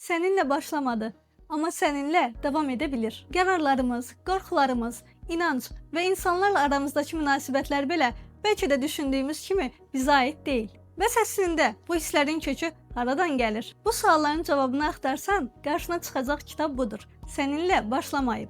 Səninlə başlamadı, amma səninlə davam edə bilir. Qərarlarımız, qorxularımız, inanc və insanlarla aramızdakı münasibətlər belə bəlkə də düşündüyümüz kimi bizə aid deyil. Bəs əslində bu hisslərin kökü haradan gəlir? Bu sualların cavabını axtarsan, qarşına çıxacaq kitab budur. Səninlə başlamayıb.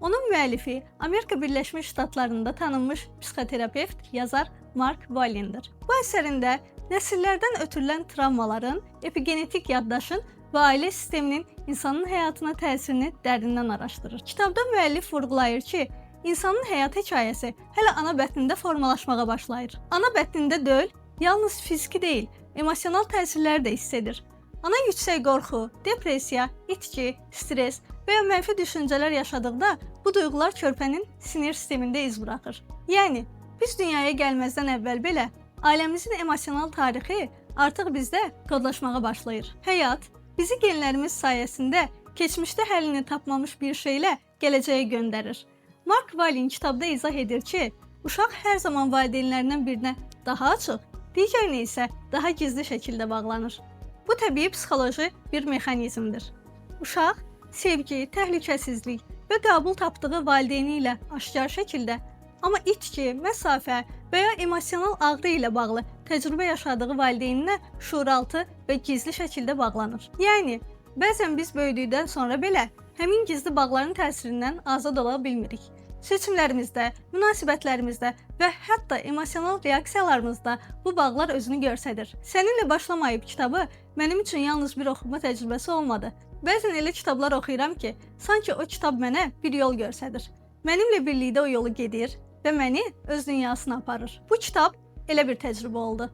Onun müəllifi Amerika Birləşmiş Ştatlarında tanınmış psixoterapevt, yazar Mark Wallin'dir. Bu əsərində nəsillərdən ötürülən travmaların, epigenetik yaddaşın və ailə sisteminin insanın həyatına təsirini dərindən araşdırır. Kitabda müəllif vurğulayır ki, insanın həyat hekayəsi hələ ana bətnində formalaşmağa başlayır. Ana bətnində döl yalnız fiziki deyil, emosional təsirləri də hiss edir. Ana yüksək qorxu, depressiya, itki, stres və ya mənfi düşüncələr yaşadıqda bu duyğular körpənin sinir sistemində iz buraxır. Yəni biz dünyaya gəlməzdən əvvəl belə ailəmizin emosional tarixi artıq bizdə kodlaşmağa başlayır. Həyat bizi genlərimiz sayəsində keçmişdə həllini tapmamış bir şeylə gələcəyə göndərir. Mark Wallin kitabda izah edir ki, uşaq hər zaman valideynlərindən birinə daha açıq, digərinə isə daha gizli şəkildə bağlanır. Bu təbii psixoloji bir mexanizmdir. Uşaq sevgi, təhlükəsizlik və qəbul tapdığı valideyni ilə aşkar şəkildə, amma itki, məsafə və ya emosional ağrı ilə bağlı təcrübə yaşadığı valideyninə şuuraltı və gizli şəkildə bağlanır. Yəni bəzən biz böyüdükdən sonra belə həmin gizli bağların təsirindən azad ola bilmirik. Seçimlərimizdə, münasibətlərimizdə və hətta emosional reaksiyalarımızda bu bağlar özünü göstərir. Səninlə başlamayıb kitabı mənim üçün yalnız bir oxuma təcrübəsi olmadı. Bəzən elə kitablar oxuyuram ki, sanki o kitab mənə bir yol göstərir. Mənimlə birlikdə o yolu gedir və məni öz dünyasına aparır. Bu kitab elə bir təcrübə oldu.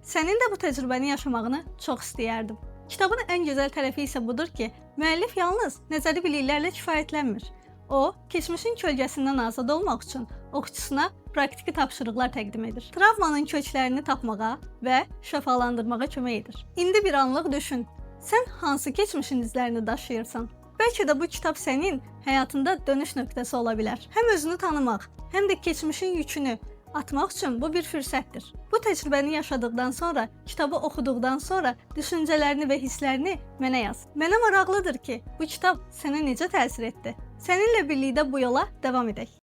Sənin də bu təcrübəni yaşamağını çox istəyərdim. Kitabın ən gözəl tərəfi isə budur ki, müəllif yalnız nəzəri biliklərlə kifayətlənmir. O, keçmişin kölgəsindən azad olmaq üçün oxucusuna praktiki tapşırıqlar təqdim edir. Travmanın köklərini tapmağa və şəfalandırmağa kömək edir. İndi bir anlıq düşün. Sən hansı keçmişin izlərini daşıyırsan? Bəlkə də bu kitab sənin həyatında dönüş nöqtəsi ola bilər. Həm özünü tanımaq, həm də keçmişin yükünü atmaq üçün bu bir fürsətdir. Bu təcrübəni yaşadıqdan sonra, kitabı oxuduqdan sonra düşüncələrini və hisslərini mənə yaz. Mənə maraqlıdır ki, bu kitab sənə necə təsir etdi? Səninlə birlikdə bu yola davam edək.